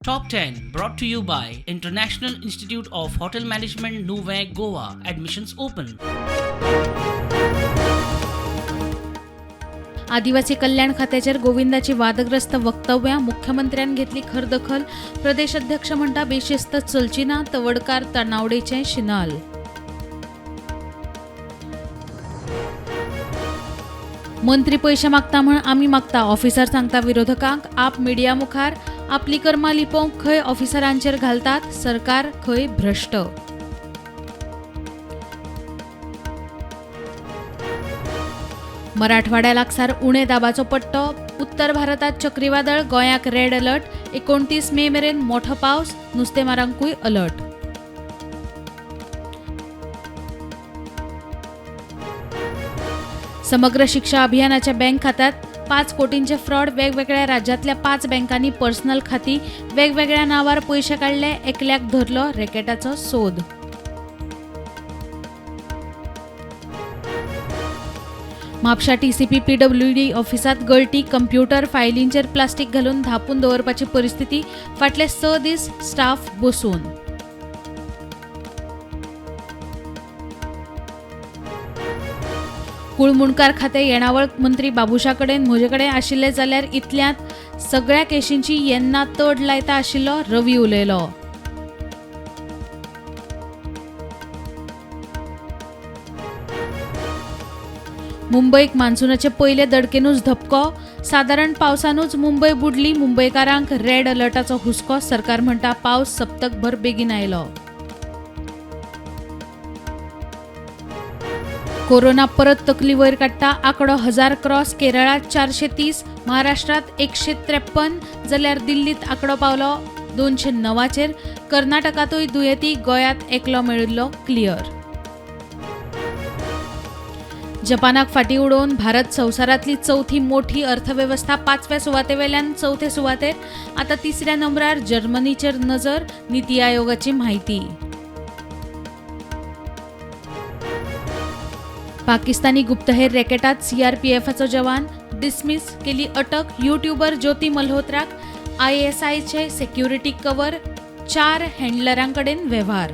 Top 10 brought to you by International Institute of Hotel Management, Nuvem, Goa. Admissions open. आदिवासी कल्याण खात्याचेर गोविंदाची वादग्रस्त वक्तव्यां मुख्यमंत्र्यान घेतली खर दखल. प्रदेश अध्यक्ष म्हणटा बेशिस्त चलची ना. तवडकार तानावडेचें शिनाल. मंत्री पयशे मागता म्हण आमी मागता, ऑफिसर सांगता विरोधकांक. आप मिडिया मुखार आपली कर्मां लिपोवंक खंय ऑफिसरांचेर घालतात. सरकार खंय भ्रश्ट. मराठवाड्या लागसार उणे दाबाचो पट्टो. उत्तर भारतात चक्रीवादळ. गोंयाक रेड अलर्ट. 29 मे मेरेन मोठो पावस. नुस्तेमारांकूय अलर्ट. समग्र शिक्षा अभियानाच्या बँक खात्यात 5 कोटींचे फ्रॉड. वेगवेगळ्या राज्यांतल्या 5 बँकांनी पर्सनल खाती वेगवेगळ्या नांवार पयशे काडले. एकल्याक धरलो. रॅकेटाचो सोद. म्हापशा टीसीपी पीडब्ल्यूडी ऑफिसांत गळटी. कंप्युटर फायलींचेर प्लास्टीक घालून धांपून दवरपाची परिस्थिती. फाटले 6 दीस स्टाफ बसून. कुळमुणकार खातें येणावळ मंत्री बाबुशा कडेन म्हजे कडेन आशिल्लें जाल्यार इतल्यांत सगळ्या केशींची येन्ना तड लायता आशिल्लो, रवी उलयलो. मुंबयक मान्सूनाचे पयले दडकेनूच धपको. सादारण पावसानूच मुंबय बुडली. मुंबयकारांक रेड अलर्टाचो हुस्को. सरकार म्हणटा पावस सप्तकभर बेगीन आयलो. कोरोना परत तकली वयर काडटा. आंकडो 1000 क्रॉस. केरळांत 430, महाराष्ट्रांत 153, जाल्यार दिल्लीत आंकडो पावलो 209चेर. कर्नाटकांतूय दुयेंती. गोंयांत एकलो मेळिल्लो क्लियर. जपानाक फाटीं उडोवन भारत संवसारांतली चवथी मोठी अर्थवेवस्था. 5व्या सुवातेवेल्यान चवथे सुवातेर. आतां तिसऱ्या नंबरार जर्मनीचेर नजर. निती आयोगाची म्हायती. पाकिस्तानी गुप्तहेर रॅकेटात सीआरपीएफाचो जवान डिसमिस, केली अटक. युट्यूबर ज्योती मल्होत्राक आयएसआयचे सेक्युरिटी कवर. 4 हँडलरांकडेन वेव्हार.